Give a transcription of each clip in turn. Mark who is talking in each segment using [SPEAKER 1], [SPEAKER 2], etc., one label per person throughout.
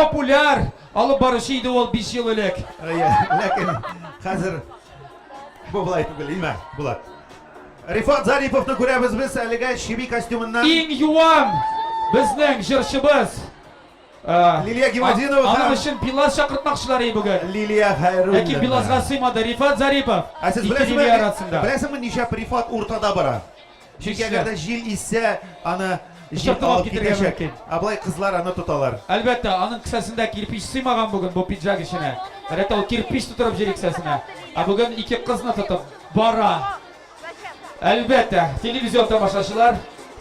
[SPEAKER 1] популяр алып баручы иде ул 5 ел элек.
[SPEAKER 2] Әйе, ләкин хәзер бу болай түгел, илмә, Булат. Рифат Зариповны күрәбез без әлегә чеби костюмыннан.
[SPEAKER 1] Иң юан безнең җырчыбыз. Э,
[SPEAKER 2] Лилия Гимадинова
[SPEAKER 1] Аның
[SPEAKER 2] һәм-
[SPEAKER 1] өчен Билаз чакыртмакчылар иде бүген.
[SPEAKER 2] Лилия Хәйруллина.
[SPEAKER 1] Ләкин Билазга сыймады Рифат Зарипов.
[SPEAKER 2] Ә сез
[SPEAKER 1] Ике
[SPEAKER 2] беләсезме,
[SPEAKER 1] Лилия арасында.
[SPEAKER 2] беләсеңме ничә Рифат уртада бара? Чөнки
[SPEAKER 1] Нишләп?
[SPEAKER 2] әгәр дә җил иссә, аны җил
[SPEAKER 1] Очыртып алып
[SPEAKER 2] алып
[SPEAKER 1] китәргә
[SPEAKER 2] китәчәк.
[SPEAKER 1] мөмкин.
[SPEAKER 2] Ә болай кызлар аны тоталар.
[SPEAKER 1] Әлбәттә, аның кесәсендә кирпич сыймаган бүген бу пиджак эченә. Гадәттә ул кирпич тутырып йөри кесәсенә. Ә бүген ике кызны тотып бара. Әлбәттә, телевизион тамашачылар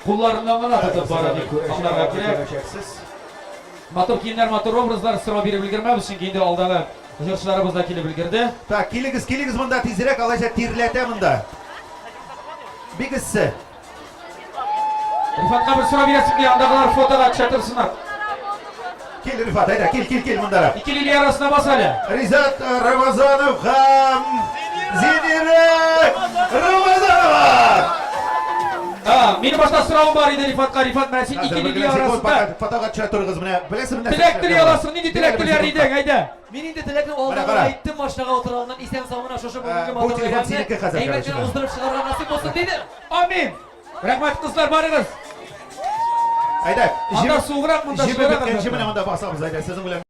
[SPEAKER 1] кулларыннан гына тотып бара дип аңларга кирәк.
[SPEAKER 2] Күрәчәксез.
[SPEAKER 1] Матур киемнәр, матур образлар сорау биреп өлгермәбез, чөнки инде алдагы җырчыларыбыз да килеп өлгерде.
[SPEAKER 2] Так, килегез, килегез монда тизрәк, алайса тирләтә монда. Бик эссе.
[SPEAKER 1] Рифатка бер сорау бирәсем килә, андагылар фотога төшә торсыннар.
[SPEAKER 2] Кил, Рифат, әйдә, кил, кил, кил мондарак.
[SPEAKER 1] Ике лилия арасына бас әле.
[SPEAKER 2] Ризат Рамазанов һәм Зинира Рамазанова!
[SPEAKER 1] А, минем башта соравым бар иде Рифатка. Рифат, менә син
[SPEAKER 2] Хәзер
[SPEAKER 1] ике
[SPEAKER 2] бер
[SPEAKER 1] лилия
[SPEAKER 2] генә секунд,
[SPEAKER 1] арасында
[SPEAKER 2] пока фотога төшә торыгыз менә. Беләсезме нәрсә
[SPEAKER 1] теләк тели
[SPEAKER 2] эшләргә була?
[SPEAKER 1] аласың. Нинди теләк теләр идең, әйдә.
[SPEAKER 3] Мин инде теләкне
[SPEAKER 2] Менә
[SPEAKER 3] алдан
[SPEAKER 2] кара.
[SPEAKER 3] әйттем, машинага утырганнан исән-сау гына шушы бүгенге
[SPEAKER 2] Ә, бу
[SPEAKER 3] матур
[SPEAKER 2] телефон
[SPEAKER 3] бәйрәмне
[SPEAKER 2] синеке хәзер,
[SPEAKER 3] әйбәт
[SPEAKER 2] короче,
[SPEAKER 3] кенә уздырып чыгарга насыйп булсын дидем.
[SPEAKER 1] Амин. Рәхмәт, кызлар, барыгыз.
[SPEAKER 2] Әйдә,
[SPEAKER 1] Анда суыграк, монда
[SPEAKER 2] җебе
[SPEAKER 1] җылырак,
[SPEAKER 2] беткәнче
[SPEAKER 1] әлбәттә.
[SPEAKER 2] менә монда басабыз, әйдә, сезнең белән.